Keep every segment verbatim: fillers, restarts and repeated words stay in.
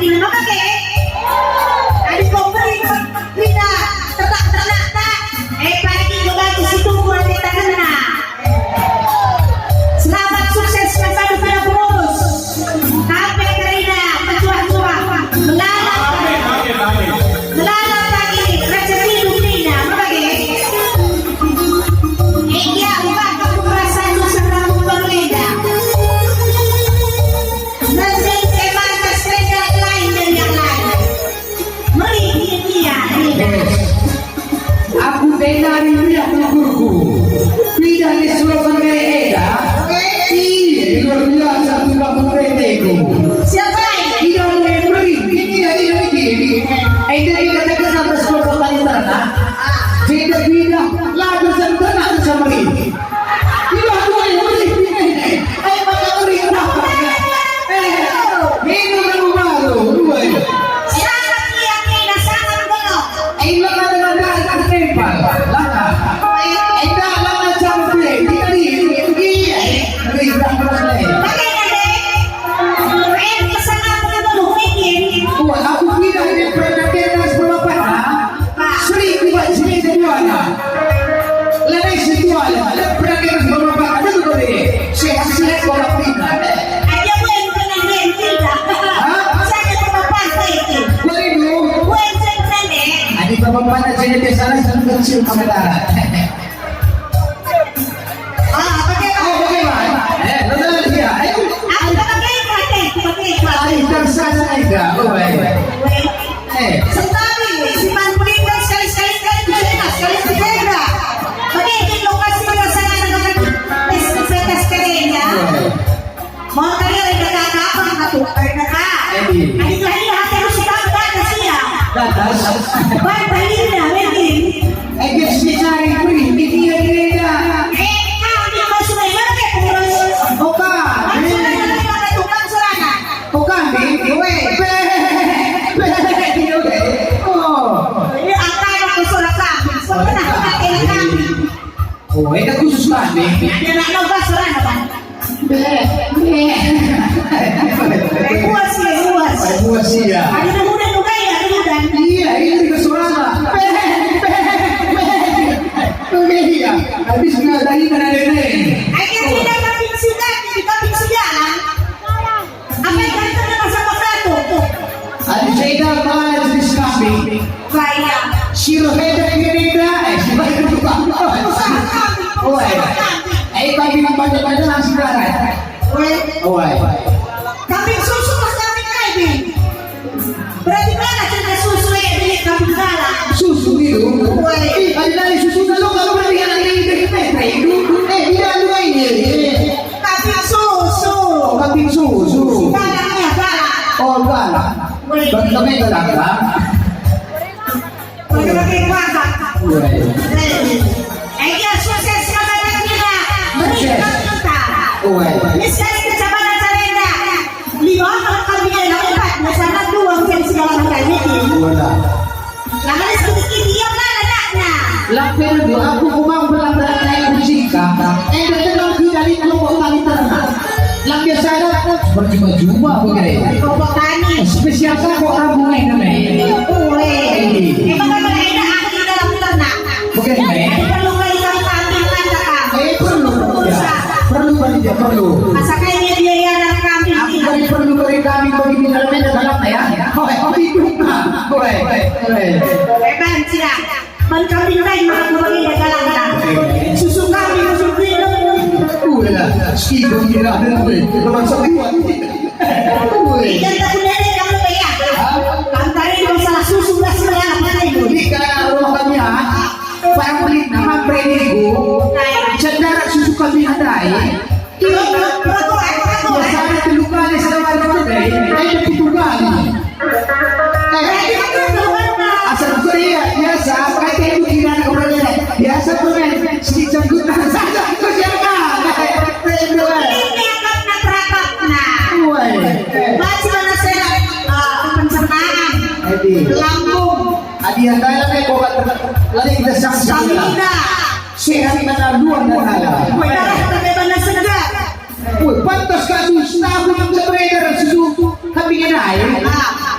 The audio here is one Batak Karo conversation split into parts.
Maka ke, adi ko beri kerina tetap ternakta, eh, pagi ngebantu si tubuh ate tangenna. Selamat sukses, Mas Adu, pada pengurus. Sampai kerina mencuah-cuah, melalap, melalap pagi rezeki kerina. Maka ke, eh, ya, ubah kamu perasaan susah kamu berleda. Nanding ke markas kerja lain dan yang lain. Meri dia, dia, dia. Aku denari meriah ukurku. Pidah ni slogan enda. Iya, luar biasa tuh kamu peteku. Siapa ini? Tidak mau beri. Ini dia, ini dia, ini. Enda dikatakan atas kelompok paling ternak. Tidak, tidak. Lagu dan ternak sama ini. Ilah, gue, gue. Ayo, maka uri, kenapa? Eh, minum dulu baru, gue. Sangat iya, Nina, sangat belok. Eh, lo ada, ada, ada tempel. Lana. Eh, tak lana capek. Kita di, iya. Uri, tak pernah, eh. Pakai, Nina, deh. Eh, pesan apa dulu, bikin? Wah, aku tidak ada pernah kena sebelum apa, ha? Sering kuat sini semuanya. Lanai semuanya. Ada pernah dengar beberapa kata betul ini. Sehat-sehat pola pikir. Aja gue yang pernah dengar cerita. Hah? Saya ke tempat saya itu. Gue rindu. Gue yang sering pernah deh. Adi bapak mana saya biasa sama kecil sementara. Ah, bagaimana? Oh, bagaimana? Eh, betul dia. Ayo. Aku pakai, pakai, pakai, pakai. Ayo, tersana aja. Oh, baik. Eh. Sentari, si Manpulinda sekali-sekali, sekali-sekali, sekali-sekali. Bagi lokasi pasangan dengan pes-, pes-, pes-, kerja. Mau tanya renda kakak apa, kakak? Renda kakak. Edi. Adi kelahiran hati harus kita batas, ya. Batas. Batas, ya, mungkin. Eh, dia si cari free, ini dia, dia, dia. Eh, kami mau sudah mana, kayak pengurus? Oh, kami. Langsung aja, nanti ada tukang serana. Oh, kambing? Weh. Weh. Oh. Ini apa yang aku suruh kambing? Sebenarnya pakai kambing. Oh, ini khusus kambing. Ada nak nambah serana, Bang? Beh, beh. Eh, puas ya, puas. Eh, puas ya. Ada udah juga ya, ada udah. Iya, ini juga serana. Beh, beh, beh. Beh, iya. Habis kena tadi mana ada, nih? Ayo, kita kambing sudah, kita kambing sudah lah. Apa yang kalian kenal sama Plato? Adi ceda mana jenis kambing? Baik. Si roh enda kira-kira, eh, si baik lupa. Oi. Eh, kambing banyak-banyak langsung darat. Oi. Oi. Kambing susu pas kambing kambing. Berarti mana cerita susu ya, bilik kambing galak? Susu itu? Oi. Ih, ada dari susu kalau kalau berarti anak ini, eh, itu. Eh, tidak, lu ini. Kambing susu. Oh, kambing susu. Galaknya galak. Oh, galak. Weh. Bagi kami galak, kan? Bagi-bagi kuasa. Weh. Eh, iya, sukses, selamat datang kita. Beri kita. Weh. Ini sekali kecamatan Salenda. Lima, kalau kambing yang empat, biasanya dua, bisa segala macam ini. Weh. Lah, sedikit diam lah letaknya. Lampe dulu, aku kumang belang belang naik musika. Eh, betul, aku dari kelompok tani ternak. Lampe saya berjumpa-jumpa begini. Kelompok tani. Spesial kan kok kamu main namanya? Ue. Emang kan enak aku di dalam ternak. Begini. Ada perlu kali kami tampilkan ke kamu. Eh, perlu. Ya. Perlu, perlu, perlu. Masa kayaknya biaya anak kami. Aku beri perlu beri kami bagi di dalam, ada dalam ya. Oh, eh, oh, itu. Nah, oh, eh, eh, eh. Hebat, siap. Ban kambing lain maka kembali daganna. Susu kambing, susu kambing. Ulah, si gembira dan leman sebuah. Ikan tak punya deh kamu ya. Kan tadi masalah susu udah semua apa itu? Ini kan rumah kami ya. Barang beli nama brand itu. Cendara susu kambing ada ya. Biasanya telu kali sehari itu deh, eh, pitu kali. Eh, asal kuliah biasa, kayak itu tidak ada orang lain. Biasa tuh, men, si janggutan saja, terus yang mana? Ini akan nabrak-nabrak. Woi. Baca mana saya, eh, pencernaan. Edi. Lambung. Adi yang lain, eh, kok nggak ter-, lagi kita sanksi. Stamina. Sehat mana luar dan dalam. Woi, darah kita bebas segar. Woi, pantas kami setahu yang beredar susu kami ngenai. Ah.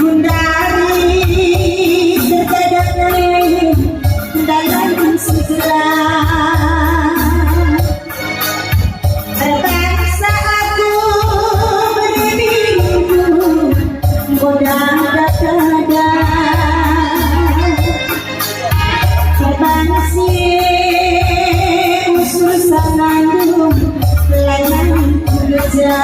Gundari terjadi dalam segera. Terpaksa aku berdiriku, godang dada. Terbang si usus sangandung, layan kerja.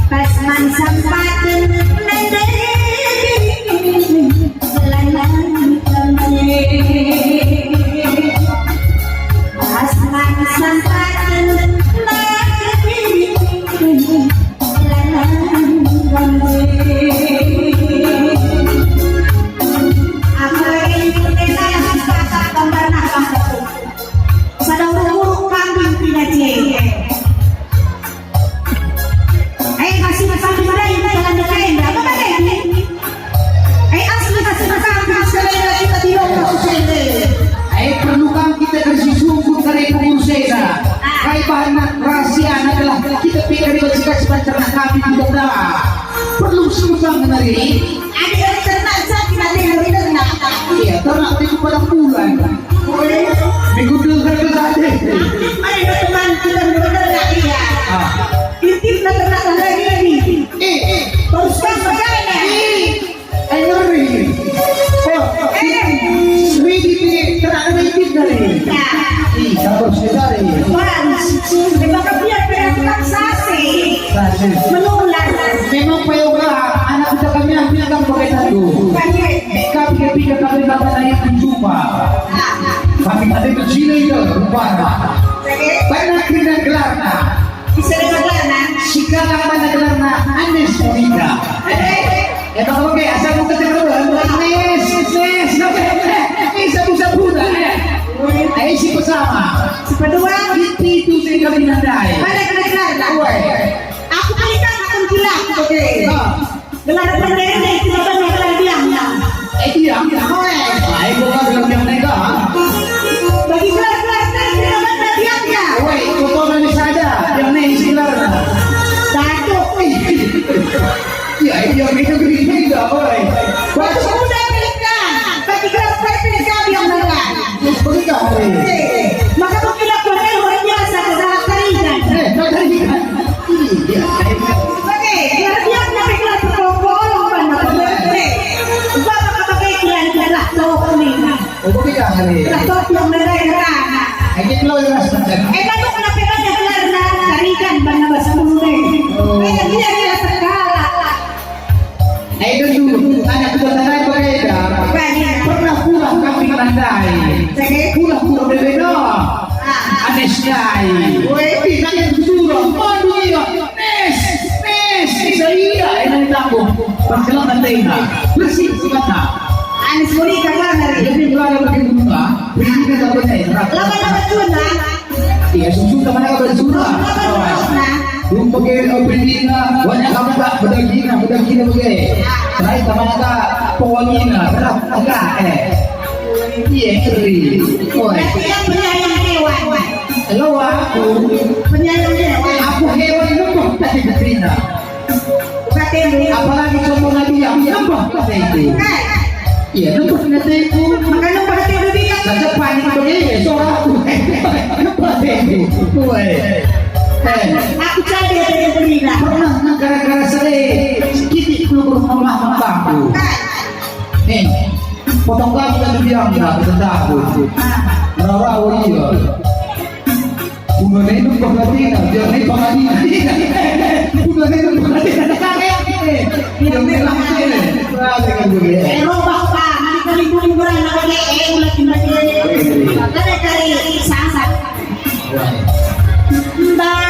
Pas man sampaten nende lalang kami. Pas man sampaten nende lalang kami. Aku lagi ikut desa yang sepatah gambar nak. Sada uruk-uruk kambing pina je. Eh, kasih kambing lain, jangan lain. Apa tadi? Eh, asli kasih kambing, sekali lagi kita tidak mau sende. Eh, perlu kami kita kasih sungguh dari pengurus desa. Kai bahan rahasia adalah kita pikir di baju-baju ternak kambing tidak ada. Perlu sungguh menari. Ada yang ternak sakit, ada yang ternak. Iya, ternak itu pada bulan. Minggu dengar ke tadi. Ayo, teman, kita benar, iya. Ah. Intim na ternak lagi, lagi. Eh, eh. Baru sekarang berjalan, ya? Eh, ngeri. Oh, eh. Sri di ternak intim tadi. Ya. Ih, bagus sekali. Wah, terima kasih, ya, terima kasih. Kasih. Menular. Memang payung lah, anak kita kami yang bilang pakai tadi. Pakai. Kami ketika kami makan ayam jumpa. Kami ada kecil itu rupanya. Banyak kena gelarna. Bisa dengar gelarna? Sekarang mana gelarna? Anes Monica. Eh, emang oke, asal buka terlalu. Anes, Anes, oke. Eh, sabu-sabu dah. Eh, si pertama. Si kedua. Itu, itu si kami nadai. Mana kena gelarna? Woi. Aku paling tak akan gila. Oke. Ah. Gelar pernah deh, kita pernah gelar biang, ya. Eh, iya. Oh, eh. Ai, gua gelar biang nega. Bagi gelar-gelar teh, kita pernah Ya, itu gereja, oi. Batu muda pelikan, tapi gelas pelikan yang merah. Pelikan, oi. Eh, maka pengkilap Tuhan luar biasa, kesalah tarikan. Eh, tak tarikan. Iya. Oke, luar biasa, tapi gelas berkokol, mana bener, eh. Bapak apa kayak kiran, kiran lah, tolong nih. Oh, begitu, hari. Lah, tolong mereka. Aja lo, ya, Mas. Eh, bapak kenapa banyak gelar, nah, tarikan, mana Mas Bulu, eh. Oh. Eh, dia, dia segala. Eh, dulu, anak kota Tanai berbeda. Pernah pulang kami landai. Pulang pulang berbeda. Aneh sekali. Weh, ini kan yang kesuruh. Aduh, iya. Nes, nes, bisa iya. Ini tambung. Pergelangan tenda. Bersih, sifatnya. Anis Monika mana, Ri? Jadi, kalau ada bagi bunga, beri kita tak benar. Lawan apa tuh, nah? Iya, susu sama dengan bersuara. Rupa ke, eh, pendina, banyak kamu tak bedagina, bedagina bege. Terakhir sama kata pewangina, berat, agak, eh. Iya, ngeri. Oi. Berarti kan penyayang hewan. Lo aku. Penyayang hewan. Aku hewan lembah tadi bedina. Apalagi contohna dia, nembah kata itu. Iya, nembah kata itu. Maka nembah kata itu dia. Saja panik begini, suara aku. Nembah kata itu. Woi. Eh. Aku cari ada yang berina. Pernah negara-negara sere, kitik keluar rumah mamaku. Nih, potong gaji dan biang ya, kita tahu. Rawa iya. Guna nembah berarti, biar nembah lagi. Guna nembah berarti. Yang merah. Eh, robah, Pak. Nanti kami kuburan, apa, eh, ulah, ulah, ulah. Kare-kare, sangsak. Wah. Mbak,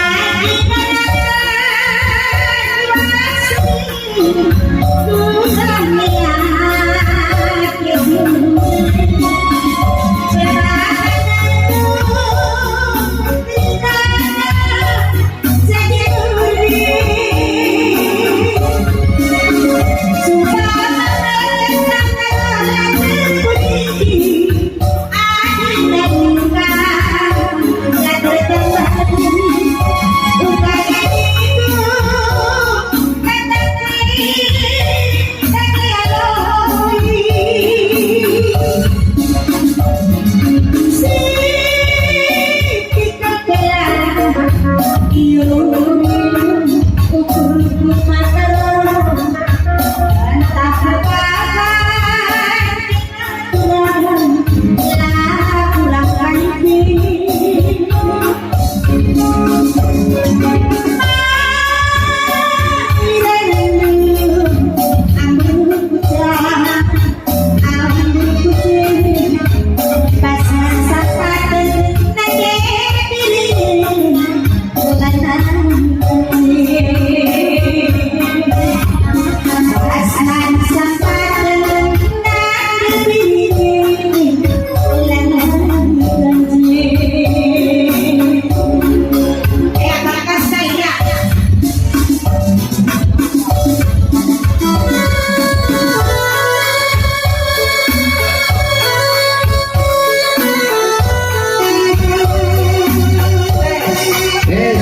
Eh,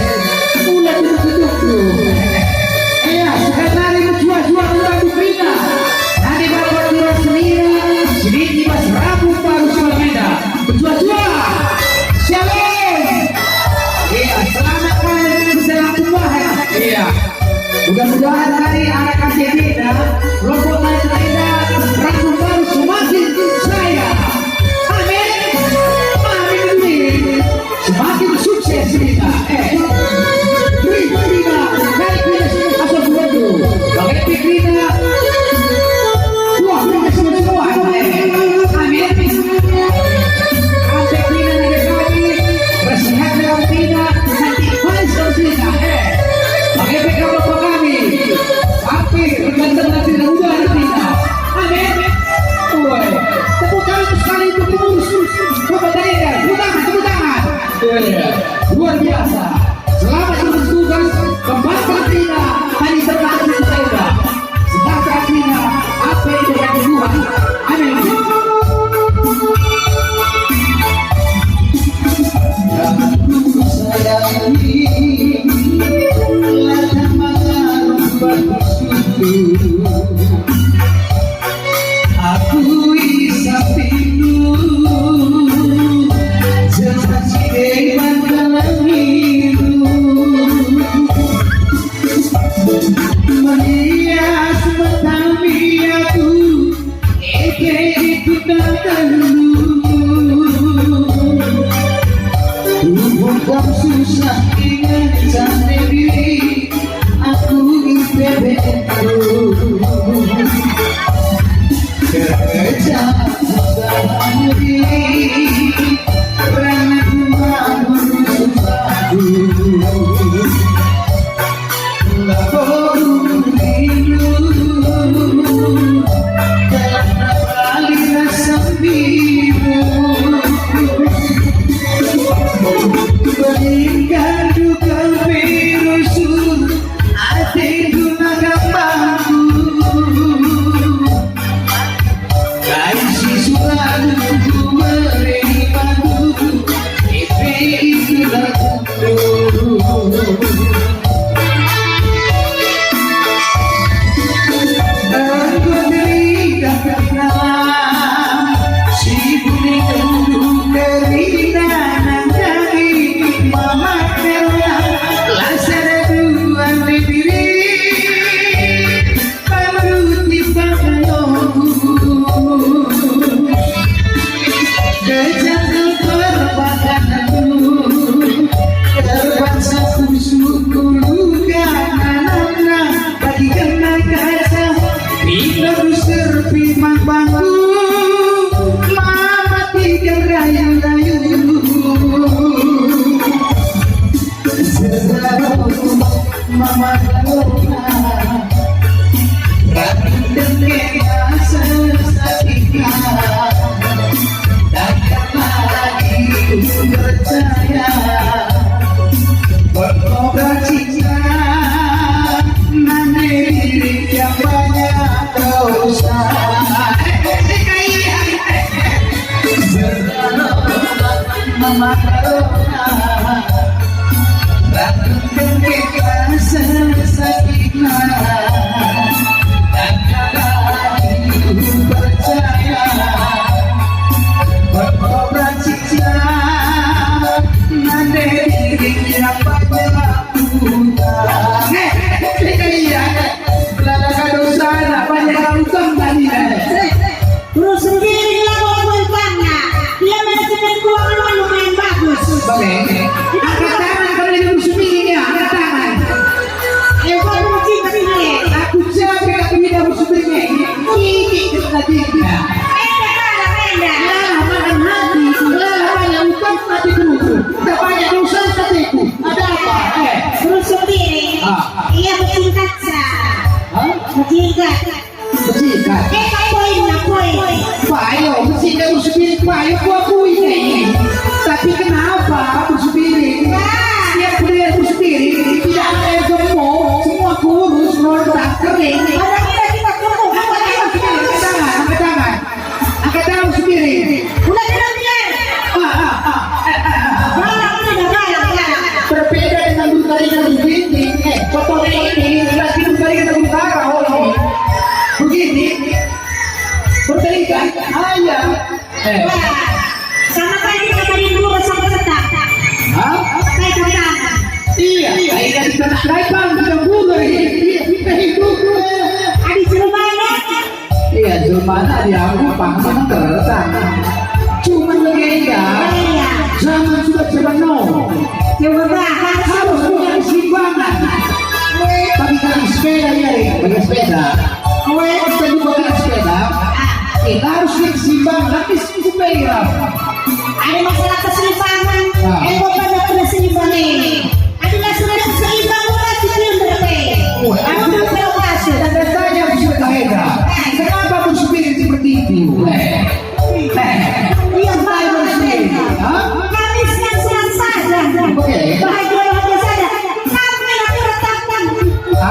ulah tuduh-tuduh. Eh, ya, sekarang hari mejuah-juah ulah tuduh. Nanti Bapak Lurah Semina, sedikit Mas Rabu baru sudah beda. Mejuah-juah. Shalom. Iya, selamat malam, selamat malam. Iya. Mudah-mudahan tadi anak S D P dah, kelompok tari Telaga, Ratu Baru semakin jaya. Amin. Amin. Semakin sukses kita. Eh, beri kita, naik kita semua asal dulu. Bagi kita, wah, kita semua semua. Eh, amin. Sampai kita lagi kami, bersehat dalam kita, nanti paling seterusnya. Eh, pakai P K P kami. Sampai bergantung nanti udah kita. Amin. Woi, tepuk tangan sekali untuk pengurus Kota Tarigan. Tepuk tangan, tepuk tangan. Iya, luar biasa. Selamat bertugas, kembali ke Tina, tadi terkasih kita udah. Sejahtera Tina, apa yang terjadi Tuhan. Amin. Aku isapindu, jelas deban kalangidu. Melias matamu aku, ete ikutndu. Hubungkam susah dengan jande diri, aku ibebekku. Kerja diri, ranah rumah aku. Kai si suratku mereni batu, ebe itulah tentu. Enggo teridah dalam si buni tentu kerina nandangi mama kerna lasar duan diri. Paruti pangaloku, kejangkal perbadanku, terpaksa kusukul luka nanamna bagi kena kaca, pindah serpi mambangku, mamati rayu-rayu. Mama Dona, ratu dengke masa sakitna, takkan lagi ku percaya. Berkobar cinta, nane diri yang banyak dosa. Mama Dona, ratu dengke rasa sakitna, dan lagi ku percaya. Berkobar cinta, nande diri yang banyak utang. Eh, eh, eh, eh, eh. Berapa dosa, banyak utang tadi, eh. Terus sendiri labo aku entahna. Ia mana cepat keluar rumah lumayan bagus. Bage. Angkat tangan kalau ini musuh ini, ya, angkat tangan. Eh, kau mau cinta sini. Aku capek aku tidak musuh ini. Ini kita cinta. Enda, enda, enda. Lah, makan hati, lah, banyak utang hati dulu. Tak banyak dosa hatiku. Ada apa? Eh. Terus sendiri. Ah. Ia bertingkat sa. Hah? Bertingkat. Bertingkat. Eh, poin, nah, poin. Payo, bertingkat bersepiring, payo, kuakui ini. Tapi kenapa bersepiring? Nah. Setiap kuliah bersepiring, tidak ada yang gemuk, semua kurus, rontak, kering. Ada kita, kita gemuk, apa kita? Angkat tangan, angkat tangan. Angkat tangan bersepiring. Udah, udah, udah. Ah, ah, ah. Galak, udah, galak, galak. Berbeda dengan Guru Tari dan Guru Ginting. Eh, foto ini, ini, ini, Guru Tari dan Guru Tara, oh, ini. Begini. Berterikat. Ah, iya. Eh. Wah, sama kayak kita tadi dulu sama setak. Hah? Kayak kita. Iya, iya, iya, kita naik bang, kita dulu, iya, iya, kita hidup. Adi Jerman, ya? Iya, jelmana dia aku paham terus. Cuman legenda, iya, zaman sudah zaman now. Coba, Bang. Harus punya keseimbangan. Bagi-bagi sepeda, ya, Ri? Bagi sepeda. Kita juga kena sepeda. Kita harus punya keseimbangan. Tapi sepeda. Ada masalah keseimbangan. Nah. Eh, kok pada kena seimbang ini? Adalah sudah seimbang, bukan si Jun berpe. Wah, aku tak tahu masuk. Tanda tanya aku sudah tak hebat. Kenapa bersepiring seperti itu? Eh. Eh. Iya, Pak. Hah? Kami senang-senang saja. Oke. Bahagia-bahagia saja. Kami yang ratakan.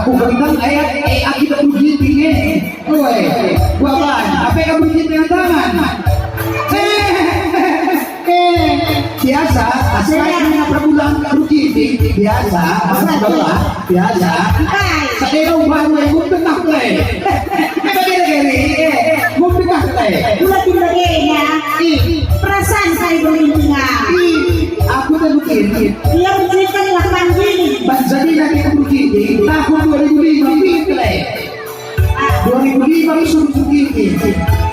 Aku berikan ayat, eh, aku tak begitu, eh. Woi, Bapak, apa yang kamu bikin dengan tangan? Eh, eh, Saya punya perbulan rugi, biasa, Masya Allah, biasa. Hai. Saya ubah gue, gue tengah gue. Bagi-bagi, eh, gue tengah gue. Gue lagi bagi, ya. Ih. Perasaan saya belum dengar. Ih, aku tak begini. Dia menceritakan lapan gini. Bang Zadina kita begini, tahun dua ribu lima, begini. Dua ribu lima suruh begini.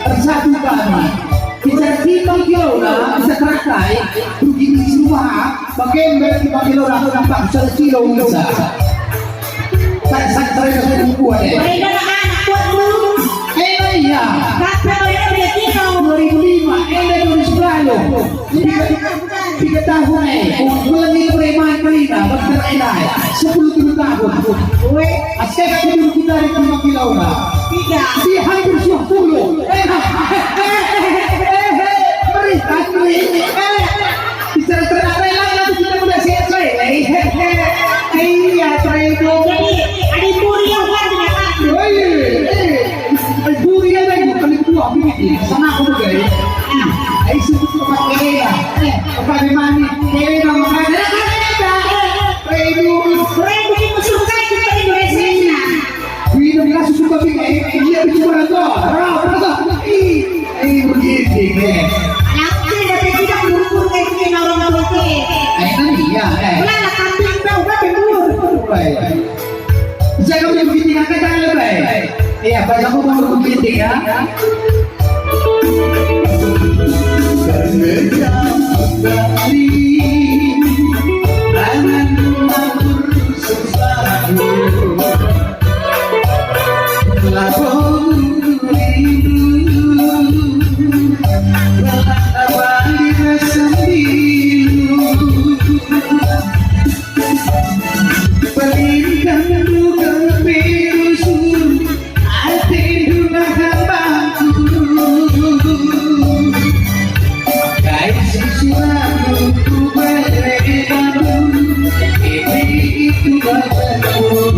Bersatu kami. Bicara timbang kilola, bisa teratai. Begini semua. Pakai berarti pakai lo, aku nampak satu kilo bisa. Tak, tak, tak, tak, tak, tak, tak. Mereka anak kuat dulu. Eh, iya. Kata mereka dia kilo. Dua ribu lima, eh, dua ribu sepuluh. Tiga, tiga tahun, eh. Bulan ini preman kerina, dokter Ena, eh. Sepuluh, sepuluh tahun. Weh. Asyik aku dulu kita di rumah kilola. Tiga. Dia hampir sepuluh. Eh, eh, eh, eh, eh, eh, beri, beri, eh. Bicara terang rela, nanti kita udah selesai. Iya, terang itu. Jadi, ada duri yang kan dengan aku. Oh, iya, eh. Eh, duri yang lain bukan itu, aku ini. Sama aku juga, ya. Eh, itu tempat Ella. Eh, tempat di mana? Ella, makanya. Eh, itu. Brand itu suka kita Indonesia. Wina bilang susu babi, eh, iya, bicara tuh. Rah, rah. Ih, eh, begitu, eh. Anak kecil dari tidak buru-buru kayak gini, orang tua kecil. Eh, kan iya, eh. Belah, kambing, tahu, kan, buru. Baik. Saya kamu begitu, kan, kan, kan, baik. Iya, Pak, kamu mau begitu, ya. Bermegah kembali, tangan mengatur sesaku. Labuh rindu, telah abadi rasa rindu. Pelintang duga perusu, atendu lah hambaku. Kai si suraku kubere kamu, ini itu badanku.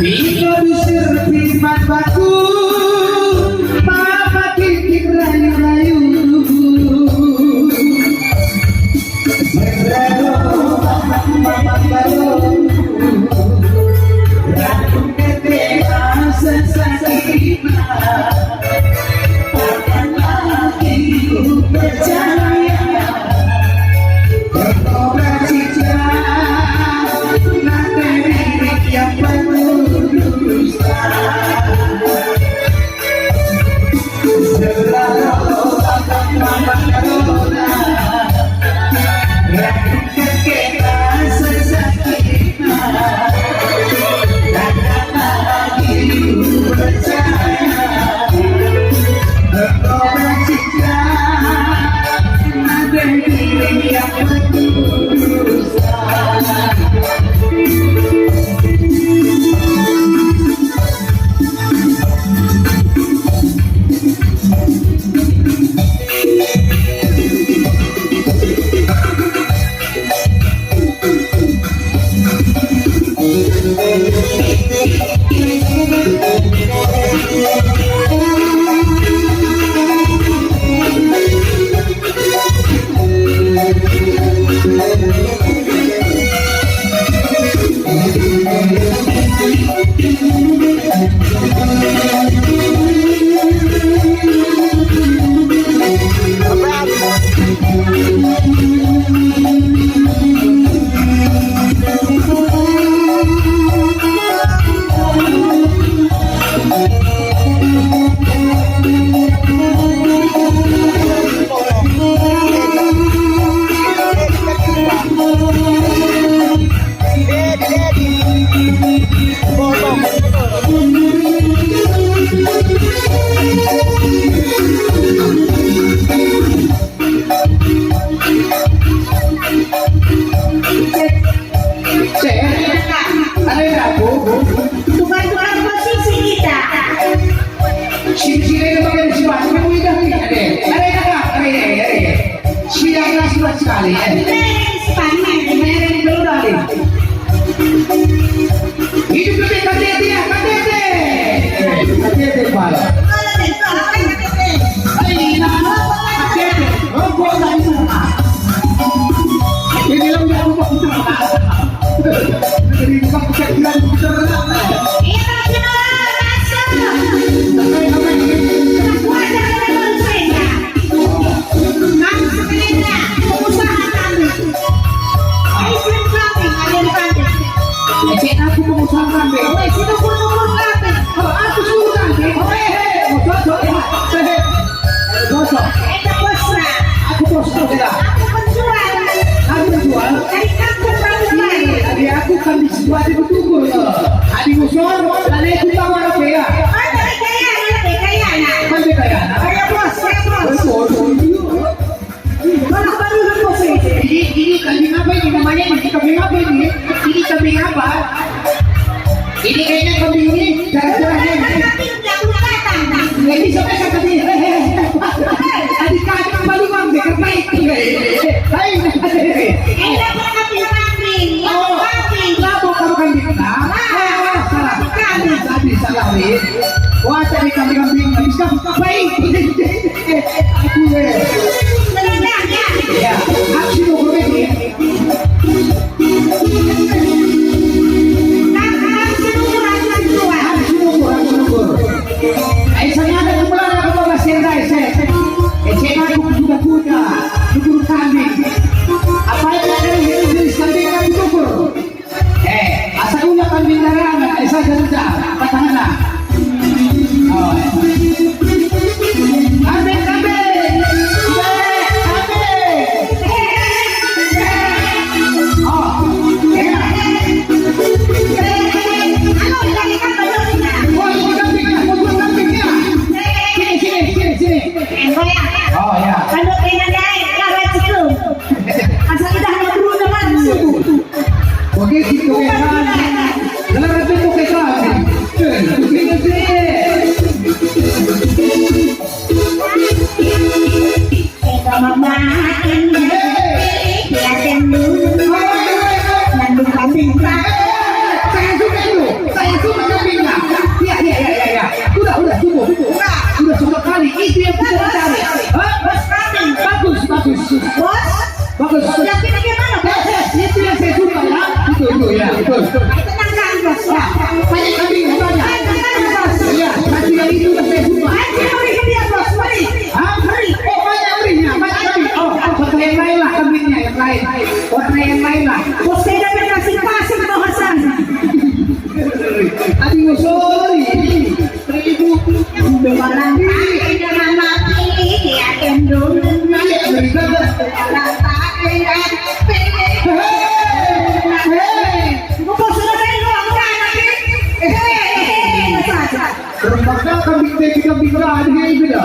Binggo dusir piman baku, mama titik rayu-rayu. Sebralo, mama balo, ratu tete masa sakit. Sekali, eh. Mereng dulu, Dali. Hidup lebih K T T ya, K T T. K T T, Pak. Hei, nah, K T T. Rokok dari rumah. Ini lo udah rumah. Jadi, Pak, kita bilang, kita renang. Iya, kita renang, masuk. Sampai, sampai. Aku sepeda, pengusaha kami. Ayo, kami, kalian kami. Ecek aku pengusaha kami. Weh, sudah ukur-ukur kami. Oh, aku suruh kami. Oh, eh, eh, oh, cocok, ya. Eh, eh. Eh, cocok. Enda bosna. Aku bos, bos, ya. Aku penjual. Aku penjual. Dari kampung Rabu Baru. Iya, tapi aku kan di Sidoarjo betul. Adi musuh, lale aku tawar apa ya? Oh, dari kaya, dari kaya, nah. Kan dari kaya, nah. Kaya bos, kaya bos. Betul, betul. Malah baru lepas ini. Ini, ini kambing apa ini namanya? Ini kambing apa ini? Ini kambing apa? Ini kayaknya kambing ini darah-darahnya ini. Kambing yang datang. Ini sampai kata dia. Tadi kata baru bang, dia terbaik. Hai. Ini kambing, kambing. Oh, kambing. Lapo kamu kambing? Ah, salah. Kambing. Tadi salah, Rin. Wah, tadi kambing-kambing. Habis kambing. Baik. Eh, aku, eh. Ya, aku sih mau berpikir. Aku sih mau berpikir. Aku sih mau berpikir. Ai, sana ada kepala, ada kepala, saya, saya. Eh, saya aku kuda-kuda, kuda kambing. Apa itu ada yang jadi kambing, aku syukur. Eh, asa ula kambing larangan, eh, saja saja, patanganna. Oh. Kambing, kambing. Kambing, kambing. Oh, ya. Oh, kambing, kambing, kambing, ya. Sini, sini, sini, sini. Oh, ya. Kalau pengen naik, kalau cukup. Asal kita hanya dulu, teman, subuh. Oke, gitu, ya. Dengar itu, oke, kan? Eh, begini sih. Eka mama, ya, tendu. Nandung kambing. Saya suka itu. Saya suka kambingnya. Ya, ya, ya, ya, ya. Udah, udah, cukup. Udah, udah, cukup kali. Itu yang kita cari. Hah? Bagus, bagus. Bos? Bagus. Yang kita gimana, Bos? Itu yang saya suka, ya. Itu, itu, ya, betul. Tenang, Bos. Ya, banyak kambing, banyak. Tenang, Bos. Iya, tapi yang itu udah saya suka. Ayo, beri hadiah, Bos, beri. Hah? Beri. Oh, banyak berinya, banyak kambing. Oh, oh, pakai yang lain lah kambingnya, yang lain. Warna yang lain lah. Bos, saya dapat kasih pasir, Bos Hasan. Aduh, sorry. Seribu. Barang tak ada nama pilih, ya, kendung. Iya, cerita. Barang tak ada pilih. Hei, hei. Bos, sudah saya doang, kan, Abi? Hei, hei, hei, hei. Rembaka kambing teh kita bicara, ada yang beda.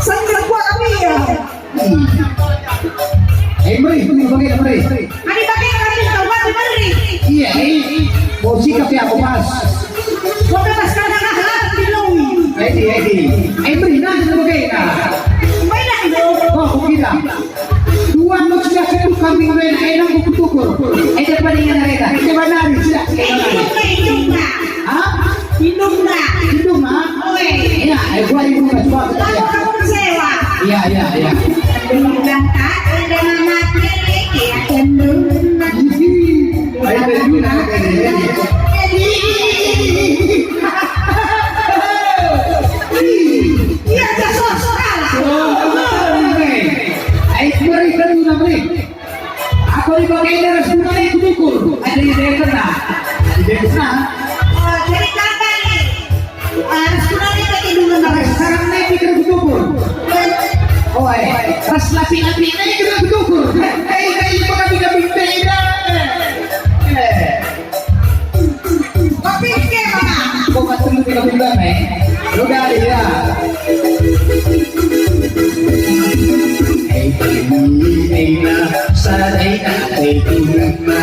Saya buat Abi, ya. Eh, meri, meri, bagi, meri. Ani bagi kami kawan meri. Iya, eh. Mau sikap ya, aku pas. Mau bebas karena hal di lui. Eh, iya, iya. Eh, meri, nah, kita bagi, nah. Mainan dong. Oh, aku kira. Dua, aku sudah ketuk kambing main, eh, nang aku tukur. Eh, depan dengan reda. Eh, depan hari, sudah. Eh, itu, itu, itu, nah. Hah? Hidung nggak? Hidung, ha? Oe. Iya, eh, gua hidung nggak suka. Lalu kamu kecewa. Iya, iya, iya. Hidung nggak tak ada nama pilih, ya, hidung. Ih, ayo, ayo, ayo, ayo. Iya, iya, salah, salah. Oh, betul, nih. Ayo, mari, mari, mari. Aku di bagian ras kunani kudukur. Ada di daerah sana. Ada di daerah sana. Oh, jadi kata nih. Ah, ras kunani pakai dulu, Mas. Sekarang naik kita kudukur. Oh, eh. Ras lapi-lapi naik kita kudukur. Eh, eh, eh, bukan kita bintang. Eh. Tapi ke mana? Kok kata lu tidak bilang, eh? Lu dari ya. Hei, hei, hei, na, sadai, hei, hei, na.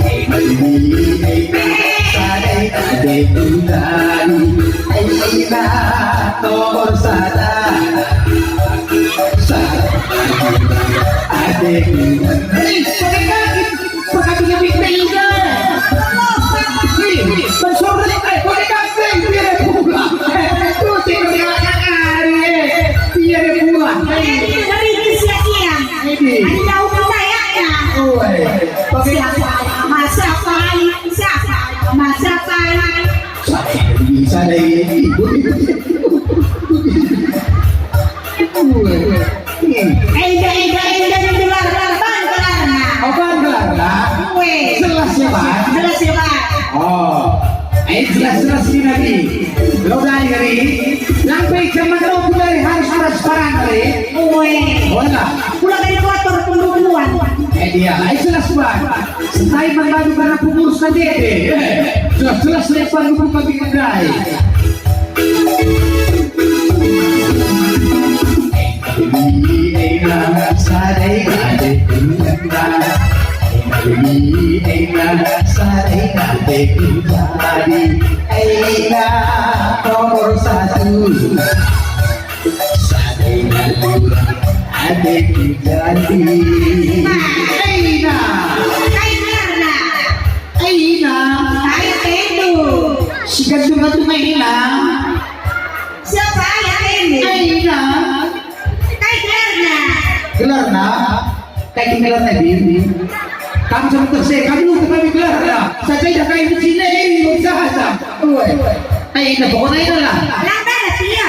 Hei, hei, hei, hei, na, sadai, hei, hei, na. Hei, na, nomor sada. Sada. Ade, Eh, pakai kaki, pakai kaki, pakai kaki. Eh, pakai kaki, biar pulang. Eh, tuh, biar pulang. Ini. Ada daun saya, ya. Oh, eh. Pakai siapa? Masa paling siapa? Masa paling. Bisa deh. Enda, enda, enda gelar, ban gelarna. Oh, ban gelarna? Weh. Jelas ya, Bang? Jelas ya, Bang? Oh. Eh, jelas-jelas ni nari. Lo dari nari. Sampai zaman lo dari harus transparan nari. Weh. Oh, enggak. Pulang dari kotor pembunuhan. Eh, dia. Eh, jelas, Bang. Sentai man badu karena pengurus K J P. Eh, jelas-jelas lepas buku kami kedai. Ina, sada ina, ina, ina, sada ina, ina, nomor satu. Sada ina kurang, adeku jadi. Ina. Ina. Si gantung-gantung Ina. Siapa ya ini? Ina. Kai gelarna? Gelarna? Kai gelarna, Bibi? Kam sama terse, kam lu kami gelarna. Saja dah kai cina ini, saja. Oi. Ina, pokoknya Ina lah. Lang dah dia.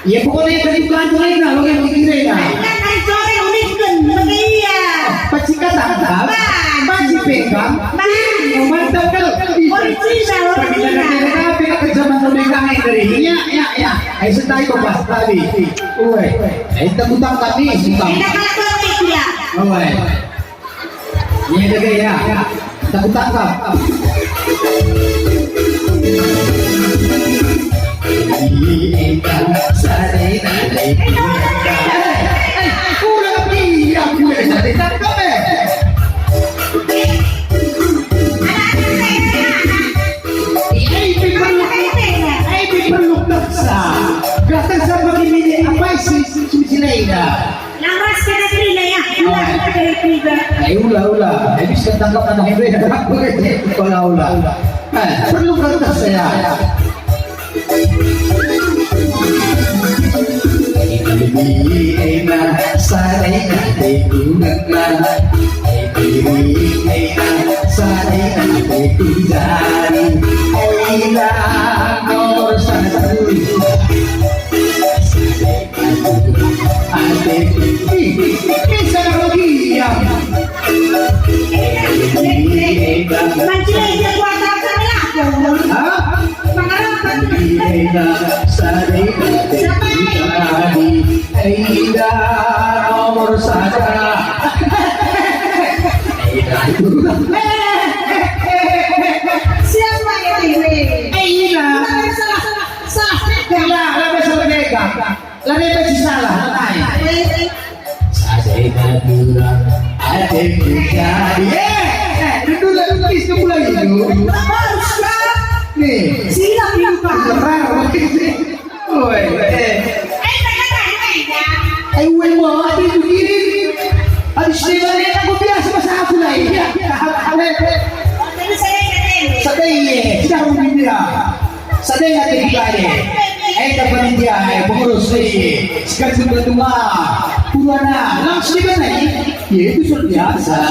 Ya, pokoknya kan itu kan Ina, lo yang mikir Ina. Ina, kan sore unikkan, bagi iya. Paci kata, Ban. Paci pegang. Ban. Mantap, kan? Original, original. Tapi kan zaman modern kan dari. Ya, ya, ya. Ai sentai kok pas tadi. Oi. Ai tak utang kami, utang. Ina, kalau kau mikir ya. Oi. Iya, jaga ya. Takut tangkap. Kurang lebih ya, gue bisa ditangkap, eh. Ini perlu, ini perlu paksa. Gak tersa begini, apa sih, sih, sih, sih, Ina? Laras kena terima ya. Laras kena terima. Ayo, ula, ula. Habis ketangkap anak itu ya. Ula, ula. Eh, perlu kertas saya. Ini enak, saya enak, itu enak. Ini enak, saya enak, itu jadi. Enak nomor satu. Ate, ih, bisa rugi ya. Mancilai kekuatan kami lah. Hah? Mengharapkan. Siapa ini? Enda nomor sada. Siapa ini? Enda. Salah, salah, salah. Salah, salah. Lanai bagi salah, lanai. Sadena kurang ateku jadi. Eh, eh, dulu, dulu, please, dulu lagi, dulu. Nih. Silap, silap. Benar. Oi, eh. Eh, tak ada, tak ada. Eh, ue, mau apa itu gini? Habis lima menit aku biasa masa aku lah, iya. Sadai, iya. Sudah, udah, iya. Sadai ate kita ye. Enda panitia, eh, pengurus, eh, sekarang sudah tua. Purana, langsung di mana, eh? Ya, itu sudah biasa.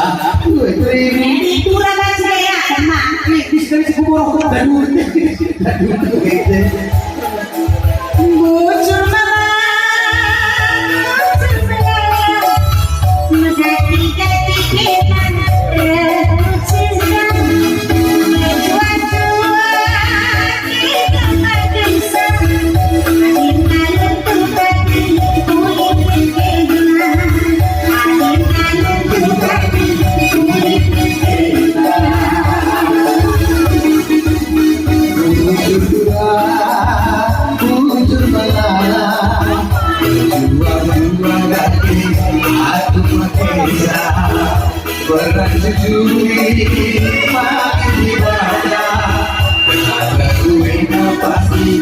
Dua, tiga ribu. Ini purana saya, sama. Eh, di sekali sepuluh orang, aduh. Aduh, aduh, aduh. Bujur mama, bujur mama. Bujur malam, bujur malam, aku pakai Berat jujur mati ibadah. Aku enak pasti.